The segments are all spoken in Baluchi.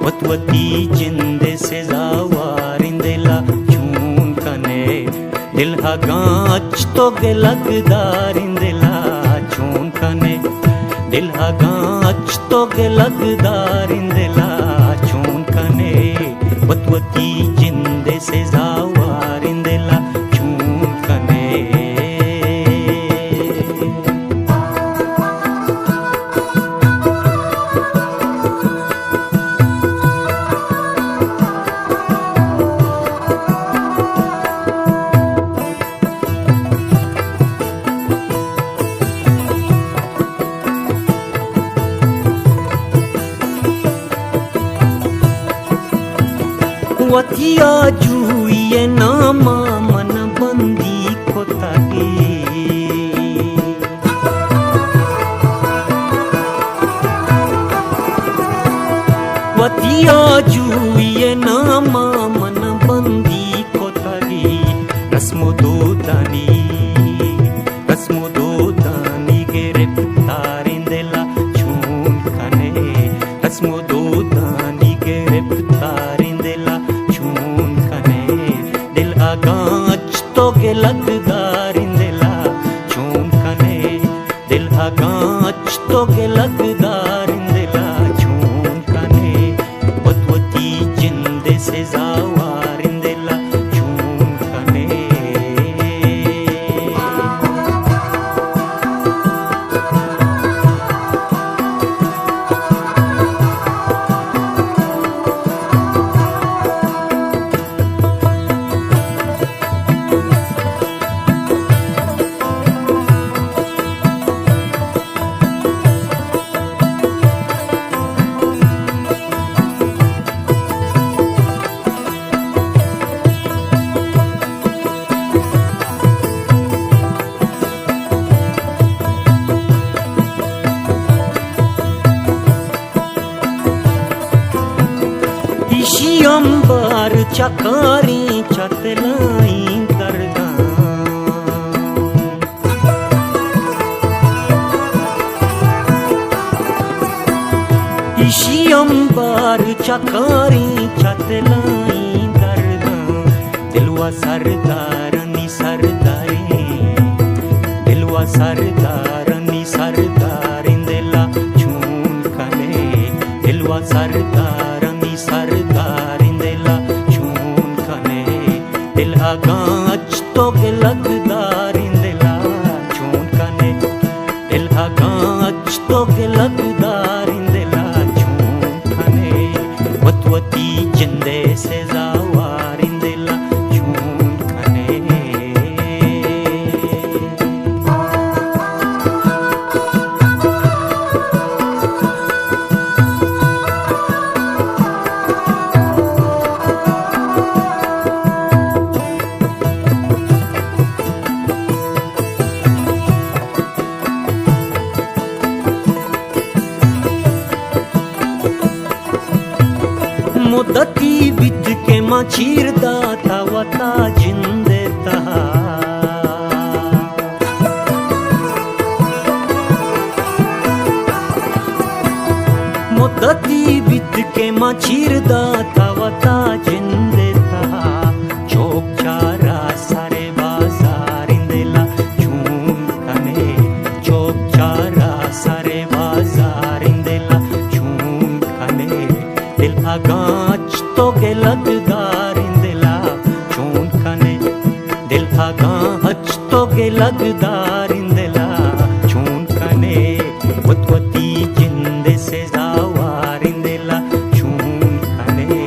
وت وتی جند ءِ سزاواریں دل ءَ چون کن ئے؟ دل اگاں اچ تو گلگ داریں دل ءَ چون کن ئے؟ دل اگاں اچ تو گلگ داریں دل ءَ چون کن ئے؟ وت وتی جند ءِ سزاواریں دل ءَ چون کن ئے؟ وتی آجوئی ءِ نام ءَ من بندی کتگ ئے۔ وتی آجوئی ءِ نام ءَ من بندی کتگ ئے۔ رسم ءُ دودانی، رسم ءُ دودانی گرفتاریں دل ءَ چون کن ئے؟ رسم ءُ دودانی گرفتاریں دل ءَ چون کن ئے؟ دل اگاں اچ تو گلگ داریں دل ءَ چون کن ئے؟ دل اگاں اچ تو گلگ داریں دل ءَ چون کن ئے؟ وت وتی جند ءِ سزاواریں دل ءَ چون کن ئے؟ ایشی امبار چکاریں چتلائیں درداں۔ ایشی امبار چکاریں چتلائیں درداں۔ دل ءُ سردارانی سرداریں، دل ءُ سردارانی سرداریں دل ءَ چون کن ئے؟ دل ءُ سردارانی سرداریں دل ءَ چون کن ئے؟ دل اگاں اچ تو گلگ داریں دل ءَ چون کن ئے؟ دل اگاں اچ تو گلگ داریں دل ءَ چون کن ئے؟ وت وتی جند ءِ سزاواریں دل ءَ چون کن ئے؟ مدتی بیت کہ ما چیر داتا وتا جند ءِ تہا۔ مدتی بیت کہ ما چیر داتا وتا جند ءِ تہا۔ چوک چارا سر بازاریں دل ءَ چون کن ئے؟ چوک چارا سر بازاریں دل ءَ چون کن ئے؟ دل اگاں اچ تو گلگ داریں دل ءَ چون کن ئے؟ دل اگاں اچ تو گلگ داریں دل ءَ چون کن ئے؟ وت وتی جند ءِ سزاواریں دل ءَ چون کن ئے؟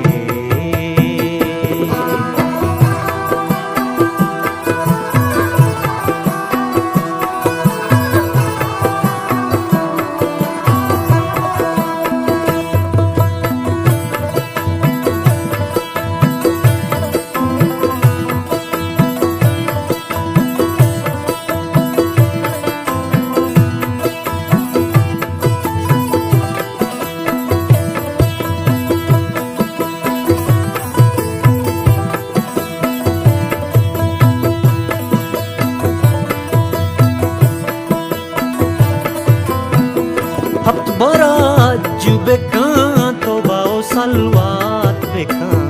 صلوات بکن۔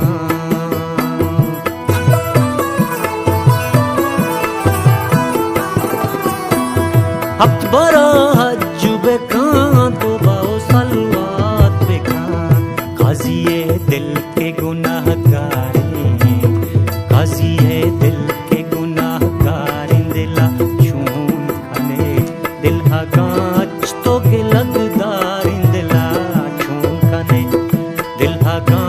ہپت برا حج بکن، توبہ و صلوات بکن۔ قاضی دل کہ گناہگاریں، قاضی دل کہ گناہگاریں، دلا چون کنے؟ دل اگاں اچ تو گلگ داریں، دلا چون کنے؟ دل اگاں